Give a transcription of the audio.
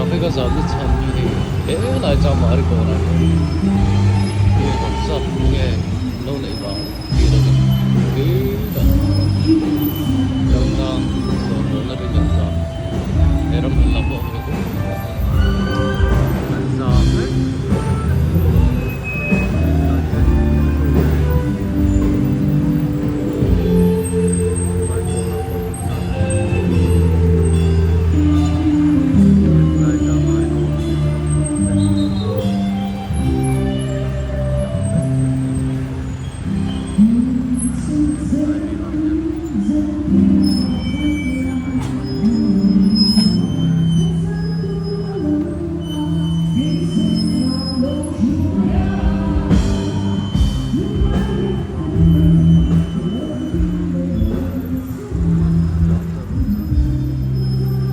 Traffic a zam na chhan hi hei helai Chamari kawnah hian mi rawn zat nge lo neih vang tih lo in keimah Changkang sawrkar na rin an zam he ram hmun lam pawh.